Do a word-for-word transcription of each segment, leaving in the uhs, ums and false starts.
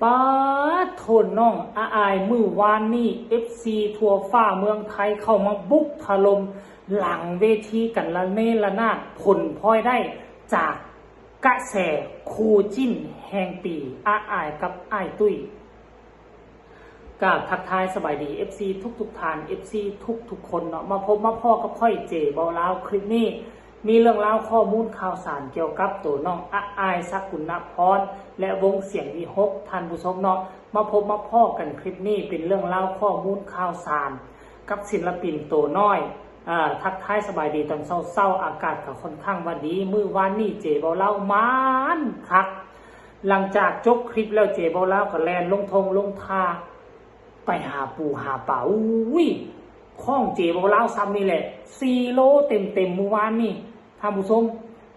ป๊าดโทษน้อง อาอาย มื้อวานนี้ เอฟซี ทั่วฟ้าเมืองไทยเข้ามาบุกถล่มหลังเวทีกันระเนระนาด ผลพลอยได้จากกระแสคู่จิ้นแห่งปี อาอายกับอ้ายตุ้ย กราบทักทายสบายดี เอฟซี ทุกๆท่าน เอฟซี ทุกๆคนเนาะ มาพบมาพ้อกับข้อย เจ เบาลาว คลิปนี้ มีเรื่องราวข้อมูลข่าวสารเกี่ยวกับตัวน้องอาอาย สกุณพร และวงเสียงวิหก ท่านผู้ชมเนาะ มาพบมาพ้อกันคลิปนี้เป็นเรื่องราวข้อมูลข่าวสารกับศิลปินตัวน้อย อ่า ทักทายสบายดีตอนเช้าๆ อากาศก็ค่อนข้างว่าดี มื้อวานนี้ เจ เบาลาว มานคัก หลังจากจบคลิปแล้ว เจ เบาลาว ก็แล่นลงท่งลงท่า ไปหาปูหาปลา อุ้ย ของ เจ เบาลาว ซ้ำนี่แหละ สี่โลเต็มๆ มื้อวานนี่ ท่านผู้ชม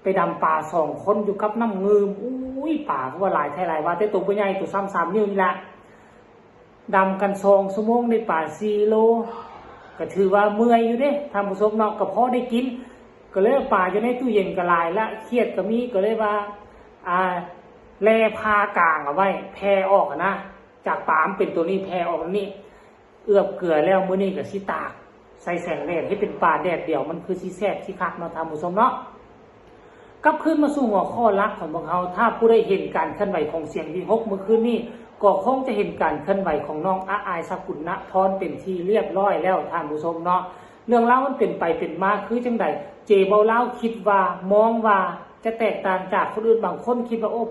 ไปดำปลาสองคนอยู่กับน้ำเงิม อุ้ย ปลาก็ว่าหลายแท้หลายว่า แต่ตัวบ่ใหญ่ ตัวซ้ำสามนิ้วนี่ละ ดำกันสองชั่วโมงได้ปลาสี่โล ก็ถือว่าเมื่อยอยู่เด้ ท่านผู้ชมเนาะ ก็พอได้กิน ก็เลยเอาปลาอยู่ในตู้เย็นก็หลายละ เครียดก็มี ก็เลยว่า อ่า แล่ผ่ากลางเอาไว้ แผ่ออกอะนะ จากปลามันเป็นตัวนี้ แผ่ออกนี่ เอือบเกลือแล้ว มื้อนี้ก็สิตาก ใส่แสงแดดให้เป็นปลาแดดเดียว มันคือสิแซ่บสิคักเนาะ ท่านผู้ชมเนาะ กลับคืนมาสู่หัวข้อหลักของพวกเรา ถ้าผู้ใดเห็นการเคลื่อนไหวของเสียงวิหกเมื่อคืนนี้ ก็คงจะเห็นการเคลื่อนไหวของน้องอาอาย สกุณพร เป็นที่เรียบร้อยแล้ว ท่านผู้ชมเนาะ เรื่องราวมันเป็นไปเป็นมาคือจังใด เจ เบาลาว คิดว่ามองว่าจะแตกต่างจากคนอื่น บางคนคิดว่า โอ้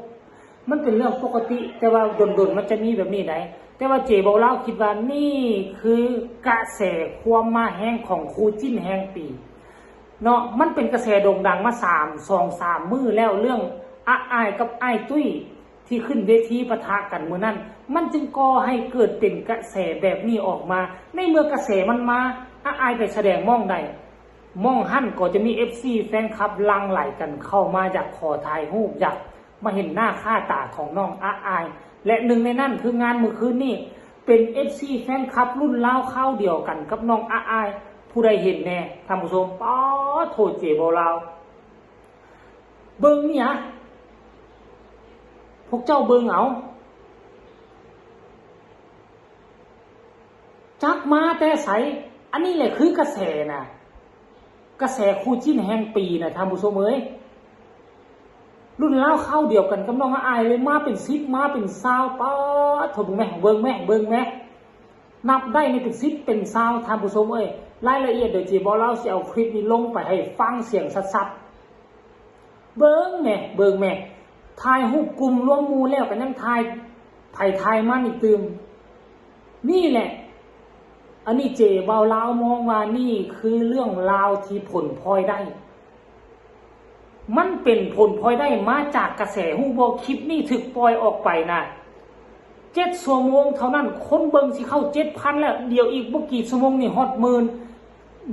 มันเป็นเรื่องปกติ แต่ว่าดนๆ มันจะมีแบบนี้ได้ แต่ว่า เจ เบาลาว คิดว่านี่คือกระแสความมาแฮงของคู่จิ้นแห่งปี เนาะ มันเป็นกระแสโด่งดังมาสาม สองสามมื้อแล้ว เรื่องอาอายกับอ้ายตุ้ยที่ขึ้นเวทีปะทะกันมื้อนั้น มันจึงก่อให้เกิดเป็นกระแสแบบนี้ออกมา ในเมื่อกระแสมันมา อาอายไปแสดงหม่องใด หม่องหั้นก็จะมี เอฟซี แฟนคลับหลั่งไหลกันเข้ามาอยากขอถ่ายรูป อยากมาเห็นหน้าค่าตาของน้องอาอาย และหนึ่งในนั้นคืองานมื้อคืนนี้ เป็น เอฟซี แฟนคลับรุ่นราวคราวเดียวกันกับน้องอาอาย ผู้ใดเห็นแน่ ท่านผู้ชม ป๊าดโทษ เจ เบาลาว เบิ่งนี่หะ พวกเจ้าเบิ่งเอา จักมาแต่ไส อันนี้แหละคือกระแสน่ะ กระแสคู่จิ้นแห่งปีน่ะ ท่านผู้ชมเอ้ย รุ่นราวคราวเดียวกันกับน้องอาอายเลย มาเป็นสิบ มาเป็นซาว ป๊าดโทษ เบิ่งแม่ เบิ่งแม่ เบิ่งแม่ นับได้นี่เป็นสิบเป็นซาว ท่านผู้ชมเอ้ย รายละเอียดเดี๋ยว เจ เบาลาว สิเอาคลิปนี้ลงไปให้ฟังเสียงชัดๆ เบิ่งแม่ เบิ่งแม่ ถ่ายรูปกลุ่มรวมหมู่แล้วก็ยังถ่าย ไผถ่ายมันอีกตื่ม นี่แหละ อันนี้ เจ เบาลาว มองว่านี่คือเรื่องราวที่ผลพลอยได้ มันเป็นผลพลอยได้มาจากกระแส ฮู้บ่ คลิปนี้ถูกปล่อยออกไปนะ เจ็ดชั่วโมงเท่านั้น คนเบิ่งสิเข้าเจ็ดพันแล้ว เดี๋ยวอีกบ่กี่ชั่วโมงนี่ฮอดหมื่น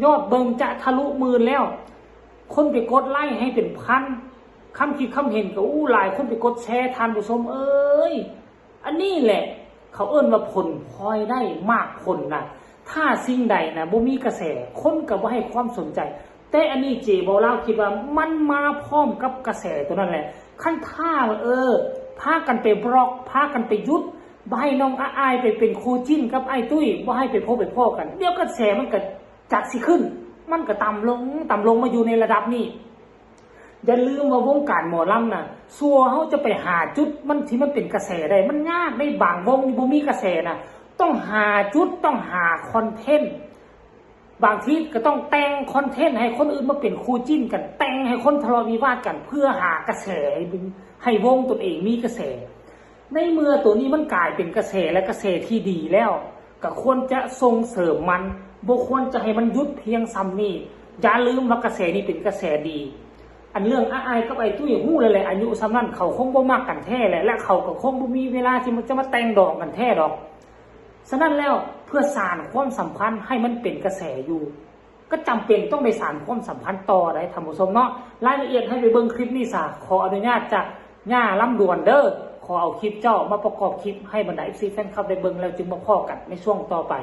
ยอดเบิ่งจะทะลุหมื่นแล้ว คนไปกดไลค์ให้เป็นพัน คำคิดคำเห็นก็อู้หลาย คนไปกดแชร์ ท่านผู้ชมเอ้ย อันนี้แหละ เขาเอิ้นว่าผลพลอยได้มากผลนะ ถ้าสิ่งใดนะบ่มีกระแส คนก็บ่ให้ความสนใจ แต่อันนี้ เจ เบาลาว คิดว่ามันมาพร้อมกับกระแสตัวนั้นแหละ คันถ้า เออ พากันไปบล็อก พากันไปหยุด บ่ให้น้องอาอายไปเป็นคู่จิ้นกับอ้ายตุ้ย บ่ให้ไปพบไปพ้อกัน เดี๋ยวกระแสมันก็จักสิขึ้น มันก็ต่ำลง ต่ำลงมาอยู่ในระดับนี้ อย่าลืมว่าวงการหมอลำน่ะ สั่วเฮาจะไปหาจุดมันที่มันเป็นกระแสได้ มันยากได้ บางวงนี่บ่มีกระแสน่ะ ต้องหาจุด ต้องหาคอนเทนต์ บางทีก็ต้องแต่งคอนเทนต์ให้คนอื่นมาเป็นคู่จิ้นกัน แต่งให้คนทะเลาะวิวาทกัน เพื่อหากระแสให้บึง ให้วงตนเองมีกระแส ในเมื่อตัวนี้มันกลายเป็นกระแสและกระแสที่ดีแล้ว ก็ควรจะส่งเสริมมัน บ่ควรจะให้มันหยุดเพียงส่ำนี้ อย่าลืมว่ากระแสนี้เป็นกระแสดี อันเรื่องอาอายกับอ้ายตุ้ยฮู้แล้วแหละ อายุส่ำนั้นเขาคงบ่มักกันแท้แหละ และเขาก็คงบ่มีเวลาที่มันจะมาแต่งดองกันแท้ดอก ฉะนั้นแล้วเพื่อสานความสัมพันธ์ให้มันเป็นกระแสอยู่ ก็จำเป็นต้องได้สานความสัมพันธ์ต่อได้ ท่านผู้ชมเนาะ รายละเอียดให้ไปเบิ่งคลิปนี้ซะ ขออนุญาตจากย่าลำดวนเด้อ ขอเอาคลิปเจ้ามาประกอบคลิปให้บรรดา เอฟซี แฟนคลับได้เบิ่งแล้วจึงมาพ้อกันในช่วงต่อไป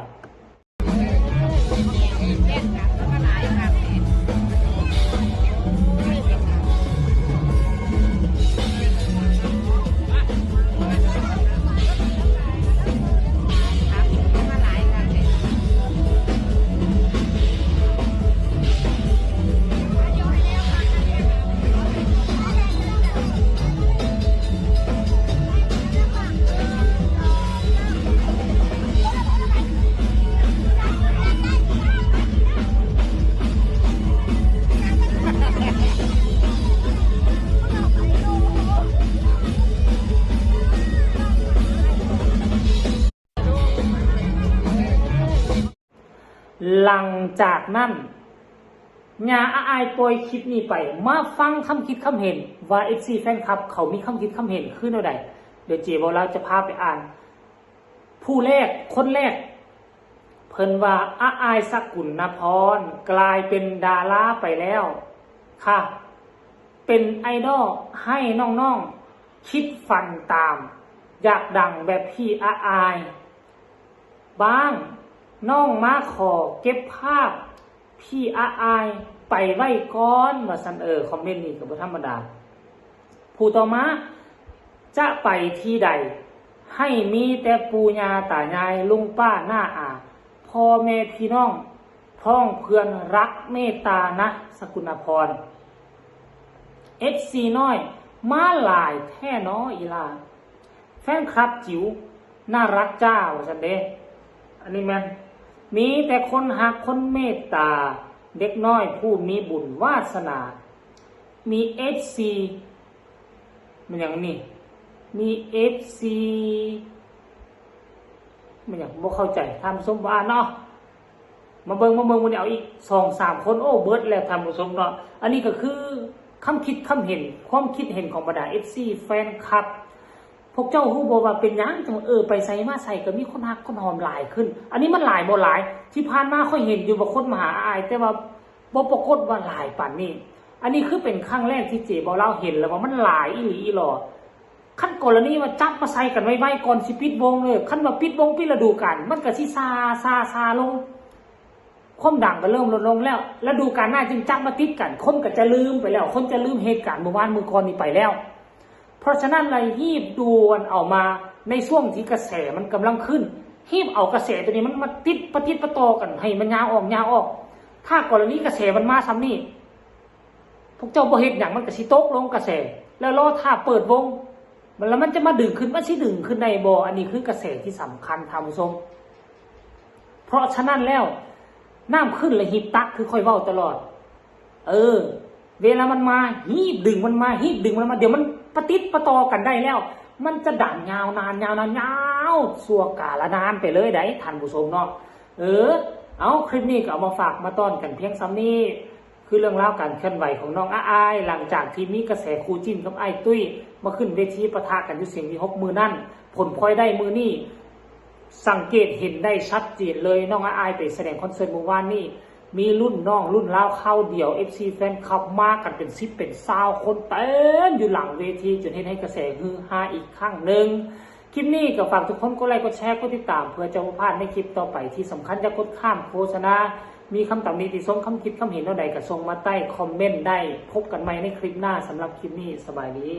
หลังจากนั้น ย่าอ้ายปล่อยคลิปนี้ไป มาฟังคำคิดคำเห็น ว่าเอฟซีแฟนคลับเขามีคำคิดคำเห็นคือแนวใด เดี๋ยวเจบ่าวลาวจะพาไปอ่าน ผู้แรก คนแรก เพิ่นว่า อ้ายสกุณณพร กลายเป็นดาราไปแล้วค่ะ เป็นไอดอลให้น้องๆ คิดฝันตาม อยากดังแบบพี่อ้ายบ้าง น้องมาขอเก็บภาพพี่อ้ายไปไว้ก่อน ว่าซั่น เออ คอมเมนต์นี้ก็บ่ธรรมดา ผู้ต่อมา จะไปที่ใด ให้มีแต่ปู่ย่าตายาย ลุงป้าน้าอา พ่อแม่พี่น้อง พ้องเพื่อนรักเมตตานะ สกุณณพร เอฟซีน้อย มาหลายแท้น้ออีหล่า แฟนคลับจิ๋ว น่ารักจ้า ว่าซั่นเด้ อันนี้แม่น มีแต่คนฮักคนเมตตา เด็กน้อยผู้มีบุญวาสนา มีเอฟซี มันหยังนี่ มีเอฟซี มันหยัง บ่เข้าใจ ท่านผู้ชมบ่อ่านเนาะ มาเบิ่ง มาเบิ่ง มื้อนี้เอาอีกสองสามคน โอ้ เบิดแล้วท่านผู้ชมเนาะ อันนี้ก็คือคำคิดคำเห็น ความคิดเห็นของบรรดาเอฟซีแฟนคลับ พวกเจ้าฮู้บ่ว่าเป็นหยังจัง เออ ไปไสมาไสก็มีคนฮักคนหอมหลายขึ้น อันนี้มันหลายบ่หลาย ที่ผ่านมาข้อยเห็นอยู่ว่าคนมาหาอ้าย แต่ว่าบ่ปรากฏว่าหลายปานนี้ อันนี้คือเป็นครั้งแรกที่เจบ่าวลาวเห็นแล้วว่ามันหลายอีหลีอีหลอ คันกรณีว่าจับมาใส่กันไวๆ ก่อนสิปิดวงเลย คันว่าปิดวงปิดฤดูกาล มันก็สิซา ซา ซาลง ความดังก็เริ่มลดลงแล้ว ฤดูกาลหน้าจึงจับมาติดกัน คนก็จะลืมไปแล้ว คนจะลืมเหตุการณ์เมื่อวานมื้อก่อนนี้ไปแล้ว เพราะฉะนั้นเลยรีบด่วนเอามาในช่วงที่กระแสมันกำลังขึ้น รีบเอากระแสตัวนี้มันมาติดประติดประต่อกัน ให้มันยาวออก ยาวออก ถ้ากรณีกระแสมันมาส่ำนี้ พวกเจ้าบ่เฮ็ดหยังมันก็สิตกลงกระแส แล้วรอท่าเปิดวง มัน แล้วมันจะมาดึงขึ้น มันสิดึงขึ้นได้บ่ อันนี้คือกระแสที่สำคัญท่านผู้ชม เพราะฉะนั้นแล้ว น้ำขึ้นแล้วรีบตัก คือข้อยเว้าตลอด เออ เวลามันมารีบดึงมันมา รีบดึงมันมา เดี๋ยวมันประติดประต่อกันได้แล้ว มันจะดังยาวนาน ยาวนาน ยาวชั่วกาลนานไปเลยได้ท่านผู้ชมเนาะ เออ เอาคลิปนี้ก็เอามาฝากมาต้อนกันเพียงส่ำนี้ คือเรื่องราวการเคลื่อนไหวของน้องอ้าย หลังจากที่มีกระแสคู่จิ้นกับอ้ายตุ้ย มาขึ้นเวทีปะทะกันอยู่เสียงวิหกมื้อนั้น ผลพลอยได้มื้อนี้ สังเกตเห็นได้ชัดเจนเลย น้องอ้ายไปแสดงคอนเสิร์ตเมื่อวานนี้ มีรุ่นน้องรุ่นราวคราวเดียว เอฟซีแฟนคลับมากันเป็นสิบเป็นซาวคนเต็มอยู่หลังเวที จนเฮ็ดให้กระแสฮือฮาอีกครั้งหนึ่ง คลิปนี้ก็ฝากทุกคนกดไลค์กดแชร์กดติดตาม เพื่อจะบ่พลาดในคลิปต่อไป ที่สำคัญอย่ากดข้ามโฆษณา มีคำตำหนิติชมคำคิดคำเห็นแนวใดก็ส่งมาใต้คอมเมนต์ได้ พบกันใหม่ในคลิปหน้า สำหรับคลิปนี้สบายดี